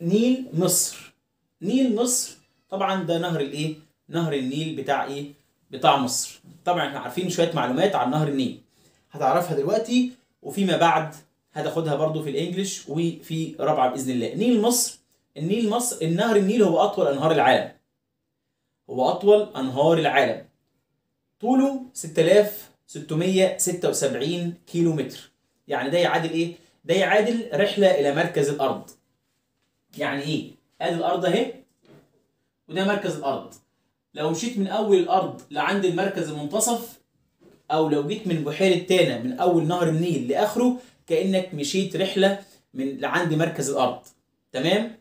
نيل مصر. نيل مصر طبعا ده نهر الايه؟ نهر النيل بتاع ايه؟ بتاع مصر. طبعا احنا عارفين شوية معلومات عن نهر النيل، هتعرفها دلوقتي وفيما بعد هتاخدها برضو في ال English وفي رابعه باذن الله. نيل مصر، النيل مصر، النهر النيل هو اطول انهار العالم. هو اطول انهار العالم. طوله 6676 كيلو متر. يعني ده يعادل ايه؟ ده يعادل رحله الى مركز الارض. يعني ايه؟ ادي الارض اهي وده مركز الارض. لو مشيت من اول الارض لعند المركز المنتصف، او لو جيت من بحيرة تانا من اول نهر النيل لاخره، كانك مشيت رحله من لعند مركز الارض. تمام؟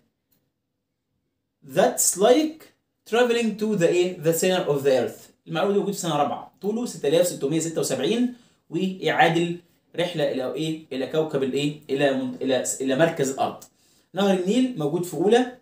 That's like traveling to the ايه؟ the center of the earth. المعلومة دي موجودة في سنة رابعه. طوله 6676 ويعادل رحله الى ايه؟ الى كوكب الايه؟ الى مركز الارض. نهر النيل موجود في اولى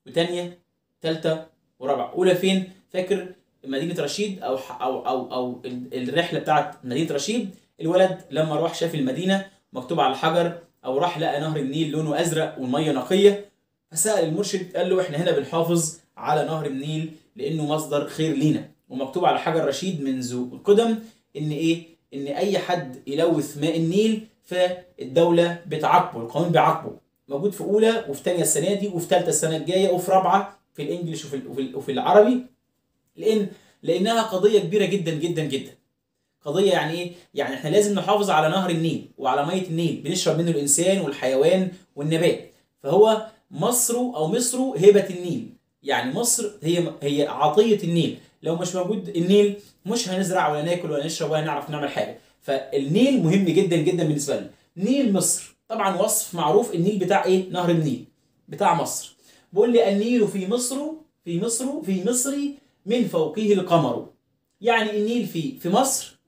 وثانيه ثالثة ورابعه. اولى فين؟ فاكر مدينة رشيد او او او او الرحلة بتاعت مدينة رشيد؟ الولد لما راح شاف المدينة مكتوب على الحجر، او راح لقى نهر النيل لونه ازرق والمية نقية، فسأل المرشد قال له احنا هنا بنحافظ على نهر النيل لانه مصدر خير لينا، ومكتوب على حجر رشيد منذ القدم ان ايه؟ ان اي حد يلوث ماء النيل فالدولة بتعاقبه، القانون بيعاقبه. موجود في اولى وفي ثانية السنة دي وفي ثالثة السنة الجاية وفي رابعه في الانجليش وفي العربي، لانها قضية كبيرة جدا جدا جدا. قضية يعني ايه؟ يعني احنا لازم نحافظ على نهر النيل وعلى مية النيل، بنشرب منه الانسان والحيوان والنبات. فهو مصر او مصر هبه النيل، يعني مصر هي عطية النيل. لو مش موجود النيل مش هنزرع ولا ناكل ولا نشرب ولا نعرف نعمل حاجة. فالنيل مهم جدا جدا بالنسبة لنا. نيل مصر طبعا وصف معروف، النيل بتاع ايه؟ نهر النيل بتاع مصر. بيقول لي النيل في مصر، في مصر، في مصر من فوقه القمر. يعني النيل في مصر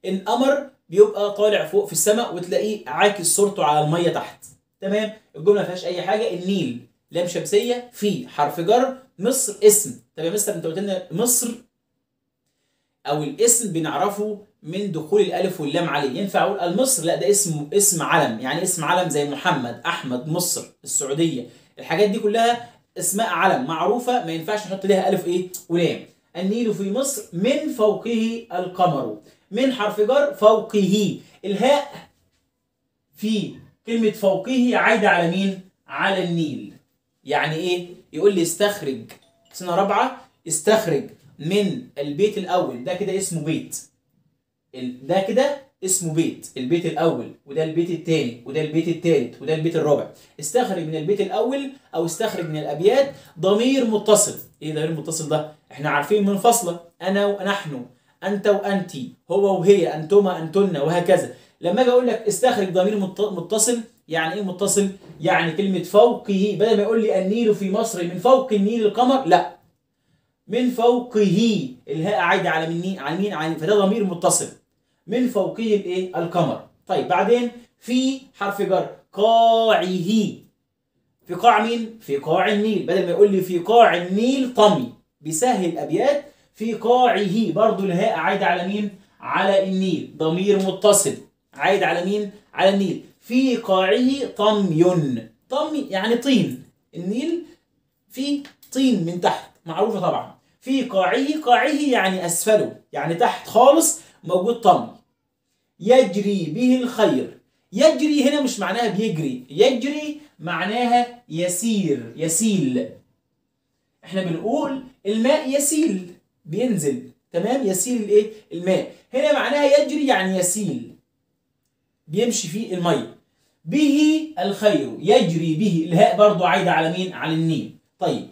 القمر بيبقى طالع فوق في السماء وتلاقيه عاكس صورته على المية تحت. تمام؟ الجملة ما فيهاش اي حاجة. النيل لام شمسية، في حرف جر، مصر اسم. طب يا مستر انت قلت لنا مصر او الاسم بنعرفه من دخول الالف واللام عليه، ينفع اقول المصر؟ لا، ده اسم علم. يعني اسم علم زي محمد، احمد، مصر، السعودية، الحاجات دي كلها اسماء علم معروفة، ما ينفعش نحط لها الف ايه ولام. النيل في مصر من فوقه القمر، من حرف جر، فوقه، الهاء في كلمة فوقه عايدة على مين؟ على النيل. يعني ايه؟ يقول لي استخرج سنة رابعة، استخرج من البيت الأول، ده كده اسمه بيت، ده كده اسمه بيت، البيت الأول، وده البيت الثاني، وده البيت الثالث، وده البيت الرابع. استخرج من البيت الأول أو استخرج من الأبيات ضمير متصل. ايه ضمير متصل ده؟ احنا عارفين منفصلة، أنا ونحن، أنت وأنتِ، هو وهي، أنتما أنتن، وهكذا. لما أجي أقول لك استخرج ضمير متصل، يعني إيه متصل؟ يعني كلمة فوقه، بدل ما يقول لي النيل في مصر من فوق النيل القمر، لا، من فوقه، الهاء عايدة على مين؟ على مين؟ على، فده ضمير متصل. من فوقه الايه؟ القمر. طيب بعدين في حرف جر، قاعة، في قاع مين؟ في قاع النيل. بدل ما يقول لي في قاع النيل طمي، بيسهل ابيات، في قاعة برضو الهاء عايدة على مين؟ على النيل، ضمير متصل عايد على مين؟ على النيل. في قاعة طمي، طمي يعني طين، النيل في طين من تحت معروفة طبعا. في قاعة، قاعة يعني اسفله، يعني تحت خالص موجود طمي. يجري به الخير، يجري هنا مش معناها بيجري، يجري معناها يسير، يسيل. احنا بنقول الماء يسيل، بينزل، تمام، يسيل الايه؟ الماء. هنا معناها يجري يعني يسيل، بيمشي فيه المية. به الخير، يجري به، الهاء برضو عايدة على مين؟ على النيل. طيب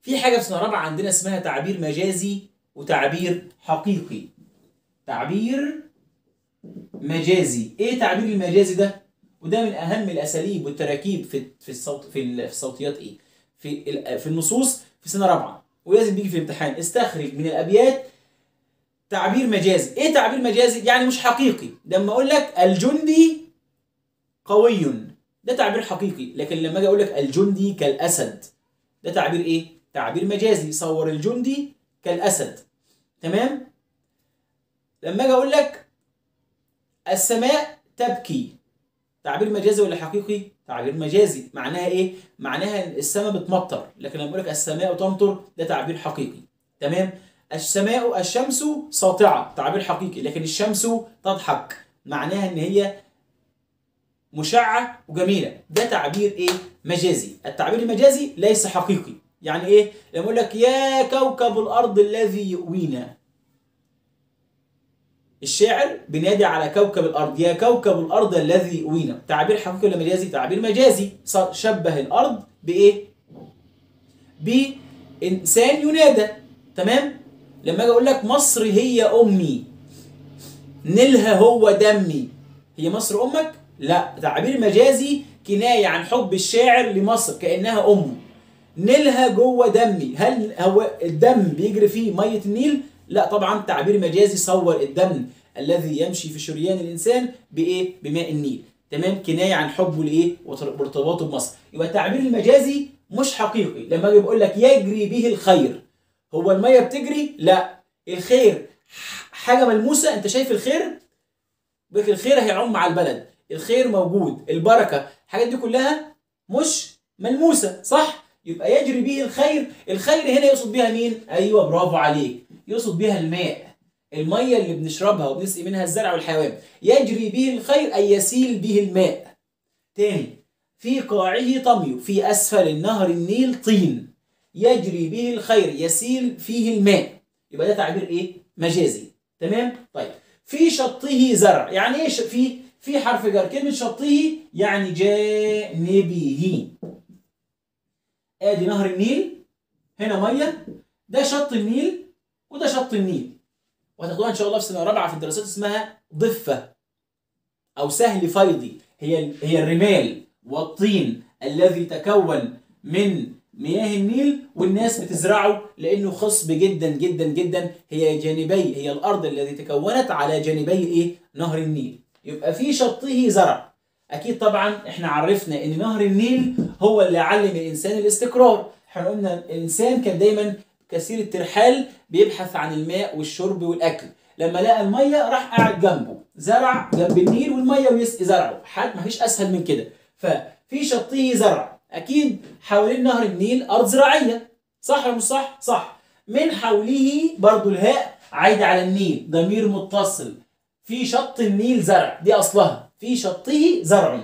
في حاجة في سنة رابعه عندنا اسمها تعبير مجازي وتعبير حقيقي. تعبير مجازي، ايه تعبير المجازي ده؟ وده من اهم الاساليب والتراكيب في الصوت، في الصوتيات، ايه؟ في النصوص في سنة رابعه، ولازم بيجي في الامتحان. استخرج من الابيات تعبير مجازي. ايه تعبير مجازي؟ يعني مش حقيقي. لما اقول لك الجندي قوي، ده تعبير حقيقي، لكن لما اجي اقول لك الجندي كالاسد، ده تعبير ايه؟ تعبير مجازي، صور الجندي كالاسد. تمام؟ لما اجي اقول لك السماء تبكي، تعبير مجازي ولا حقيقي؟ تعبير مجازي. معناها ايه؟ معناها ان السماء بتمطر، لكن لما اقول لك السماء تمطر ده تعبير حقيقي. تمام؟ السماء الشمس ساطعة، تعبير حقيقي، لكن الشمس تضحك معناها ان هي مشعة وجميلة، ده تعبير ايه؟ مجازي. التعبير المجازي ليس حقيقي. يعني ايه؟ لما اقول لك يا كوكب الارض الذي يؤوينا، الشاعر بينادي على كوكب الارض، يا كوكب الارض الذي يؤوينا، تعبير حقيقي ولا مجازي؟ تعبير مجازي. شبه الارض بايه؟ بانسان ينادى. تمام؟ لما اجي اقول لك مصر هي امي، نيلها هو دمي، هي مصر امك؟ لا، تعبير مجازي كناية عن حب الشاعر لمصر كانها امه. نيلها جوه دمي، هل هو الدم بيجري فيه مية النيل؟ لا طبعا، تعبير مجازي صور الدم الذي يمشي في شريان الانسان بايه؟ بماء النيل. تمام؟ كناية عن حبه لايه؟ وارتباطه بمصر. يبقى التعبير المجازي مش حقيقي. لما اجي بقول لك يجري به الخير، هو المية بتجري؟ لا، الخير حاجة ملموسة، انت شايف الخير؟ بيقول الخير هيعم على البلد، الخير موجود، البركة، الحاجات دي كلها مش ملموسة، صح؟ يبقى يجري به الخير، الخير هنا يقصد بيها مين؟ ايوه برافو عليك، يقصد بيها الماء، المية اللي بنشربها وبنسقي منها الزرع والحيوان. يجري به الخير اي يسيل به الماء. تاني، في قاعة طمي، في اسفل النهر النيل طين، يجري به الخير يسيل فيه الماء، يبقى ده تعبير ايه؟ مجازي. تمام؟ طيب، في شطه زرع، يعني ايه في حرف جر، كلمة شطه يعني جانبه. ادي نهر النيل، هنا مية، ده شط النيل وده شط النيل، وهتاخدوها ان شاء الله في سنة رابعه في الدراسات، اسمها ضفه او سهل فيضي، هي الرمال والطين الذي تكون من مياه النيل والناس بتزرعه لانه خصب جدا جدا جدا. هي جانبي، هي الارض التي تكونت على جانبي ايه؟ نهر النيل. يبقى في شطه زرع. اكيد طبعا احنا عرفنا ان نهر النيل هو اللي علم الانسان الاستقرار. احنا قلنا الانسان كان دايما كثير الترحال، بيبحث عن الماء والشرب والاكل، لما لقى المية راح قاعد جنبه، زرع جنب النيل والمية ويسقي زرعه، حد مفيش اسهل من كده. ففي شطه زرع، اكيد حوالين نهر النيل ارض زراعية، صح ولا مش صح؟ صح. من حوله برضو الهاء عايدة على النيل، ضمير متصل، في شط النيل زرع، دي اصلها، في شطه زرع.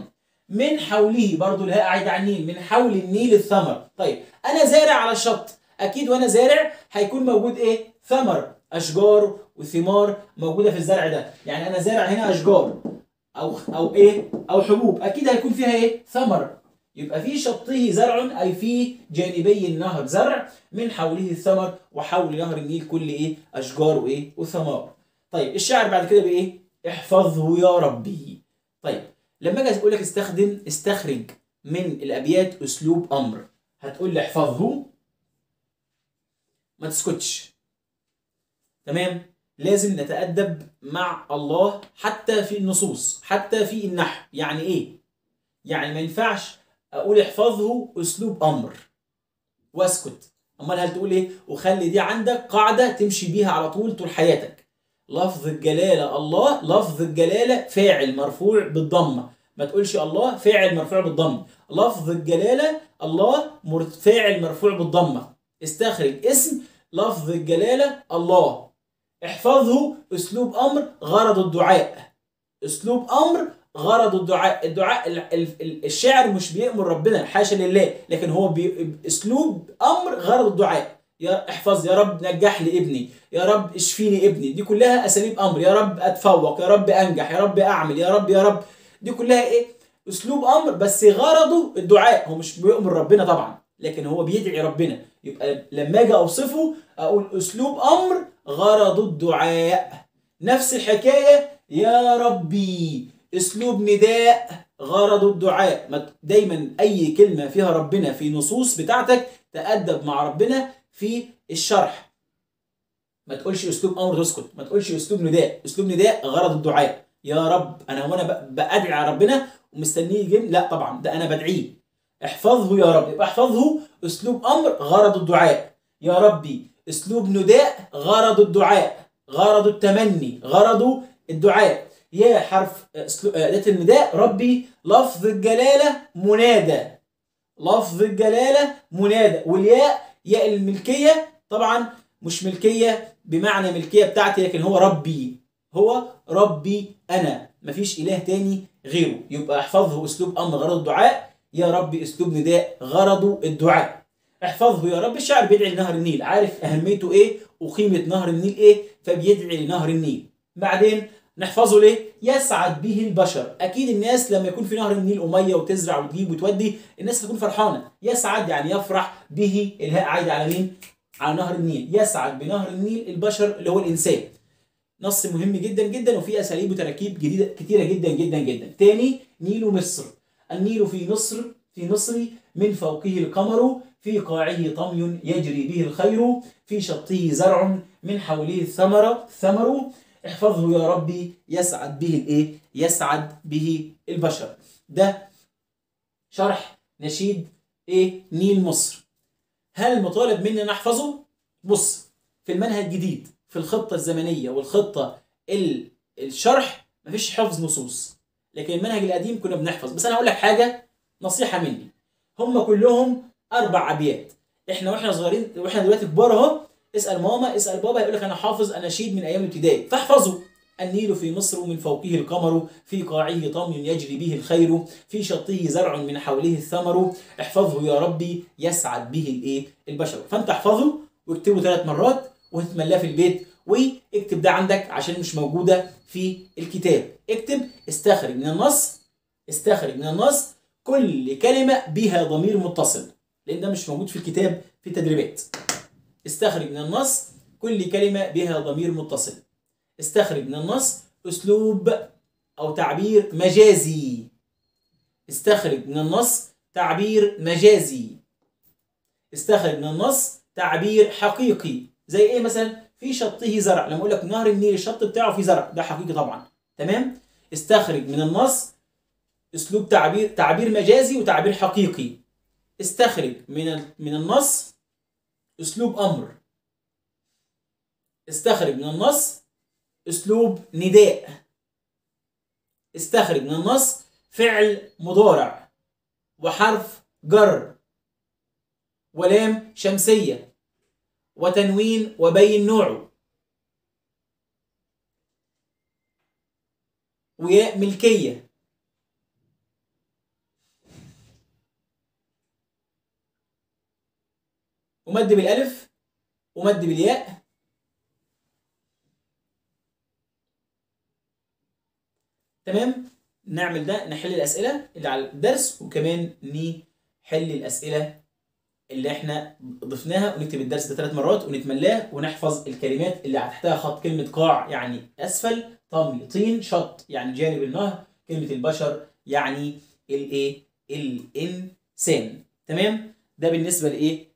من حوله برضو الهاء عايدة على النيل، من حول النيل الثمر. طيب انا زارع على الشط، اكيد وانا زارع هيكون موجود ايه؟ ثمر، اشجار وثمار موجودة في الزرع ده، يعني انا زارع هنا اشجار او ايه؟ او حبوب، اكيد هيكون فيها ايه؟ ثمر. يبقى في شطه زرع اي في جانبي النهر زرع، من حوله الثمر، وحول نهر النيل كل ايه؟ اشجار وايه؟ وثمار. طيب الشاعر بعد كده بايه؟ احفظه يا ربي. طيب لما اجي اقول لك استخرج من الابيات اسلوب امر، هتقول لي احفظه، ما تسكتش. تمام؟ لازم نتأدب مع الله حتى في النصوص، حتى في النحو. يعني ايه؟ يعني ما ينفعش اقول احفظه اسلوب امر واسكت. امال هل تقول ايه؟ وخلي دي عندك قاعدة تمشي بيها على طول طول حياتك. لفظ الجلالة الله، لفظ الجلالة فاعل مرفوع بالضمة، ما تقولش الله فاعل مرفوع بالضمة، لفظ الجلالة الله فاعل مرفوع بالضمة. استخرج اسم لفظ الجلالة الله، احفظه اسلوب امر غرض الدعاء. اسلوب امر غرض الدعاء، الدعاء الشاعر مش بيأمر ربنا حاشا لله، لكن هو اسلوب امر غرض الدعاء. يا احفظ يا رب، نجح لي ابني، يا رب اشفيني ابني، دي كلها اساليب امر. يا رب اتفوق، يا رب انجح، يا رب اعمل، يا رب يا رب، دي كلها ايه؟ اسلوب امر بس غرضه الدعاء. هو مش بيأمر ربنا طبعا، لكن هو بيدعي ربنا. يبقى لما اجي اوصفه اقول اسلوب امر غرض الدعاء. نفس الحكاية يا ربي، اسلوب نداء غرض الدعاء. دايما اي كلمة فيها ربنا في نصوص بتاعتك تأدب مع ربنا في الشرح. ما تقولش اسلوب امر تسكت، ما تقولش اسلوب نداء. اسلوب نداء غرض الدعاء. يا رب، انا وانا بدعي على ربنا ومستنيه يجيب؟ لا طبعا، ده انا بدعية. احفظه يا رب، يبقى احفظه اسلوب امر غرض الدعاء. يا ربي اسلوب نداء غرض الدعاء، غرض التمني، غرض الدعاء. يا حرف اداه النداء، ربي لفظ الجلاله منادى، لفظ الجلاله منادى، والياء ياء الملكية، طبعا مش ملكية بمعنى ملكية بتاعتي، لكن هو ربي، هو ربي انا، مفيش اله تاني غيره. يبقى احفظه اسلوب امر غرضه الدعاء، يا ربي اسلوب نداء غرضه الدعاء. احفظه يا رب، الشاعر بيدعي لنهر النيل، عارف اهميته ايه وقيمه نهر النيل ايه، فبيدعي لنهر النيل. بعدين نحفظه ليه؟ يسعد به البشر، اكيد الناس لما يكون في نهر النيل ومية وتزرع وتجيب وتودي، الناس هتكون فرحانة. يسعد يعني يفرح به، الهاء عايد على مين؟ على نهر النيل. يسعد بنهر النيل البشر اللي هو الانسان. نص مهم جدا جدا، وفيه اساليب وتراكيب جديدة كتيرة جدا جدا جدا. تاني، نيل مصر، النيل في مصر، في مصر من فوقه القمر، في قاعة طمي يجري به الخير، في شطه زرع من حوله الثمرة ثمر، احفظه يا ربي يسعد به الايه؟ يسعد به البشر. ده شرح نشيد ايه؟ نيل مصر. هل مطالب مني ان احفظه؟ بص، في المنهج الجديد في الخطة الزمنية والخطه الشرح مفيش حفظ نصوص، لكن المنهج القديم كنا بنحفظ. بس انا هقول لك حاجة، نصيحة مني، هم كلهم 4 ابيات. احنا واحنا صغيرين واحنا دلوقتي كبار اهو، اسال ماما اسال بابا هيقول لك انا حافظ اناشيد من ايام الابتدائي، فاحفظه. النيل في مصر من فوقه القمر، في قاعة طمي يجري به الخير، في شطه زرع من حوله الثمر، احفظه يا ربي يسعد به الايه؟ البشر. فانت احفظه واكتبه 3 مرات وتتملاه في البيت، واكتب ده عندك عشان مش موجودة في الكتاب. اكتب استخرج من النص، استخرج من النص كل كلمة بها ضمير متصل، لان ده مش موجود في الكتاب في التدريبات. استخرج من النص كل كلمة بها ضمير متصل. استخرج من النص أسلوب أو تعبير مجازي. استخرج من النص تعبير مجازي. استخرج من النص تعبير حقيقي. زي إيه مثلا؟ في شطه زرع، لما أقول لك نهر النيل الشط بتاعه فيه زرع، ده حقيقي طبعا، تمام؟ استخرج من النص أسلوب تعبير مجازي وتعبير حقيقي. استخرج من النص أسلوب أمر. استخرج من النص أسلوب نداء. استخرج من النص فعل مضارع وحرف جر ولام شمسية وتنوين وبين نوعه وياء ملكية. ومد بالألف ومد بالياء. تمام؟ نعمل ده، نحل الأسئلة اللي على الدرس، وكمان نحل الأسئلة اللي احنا ضفناها، ونكتب الدرس ده 3 مرات ونتملاه، ونحفظ الكلمات اللي تحتها خط. كلمة قاع يعني أسفل، طمي طين، شط يعني جانب النهر، كلمة البشر يعني الايه؟ الإنسان. تمام؟ ده بالنسبة لإيه؟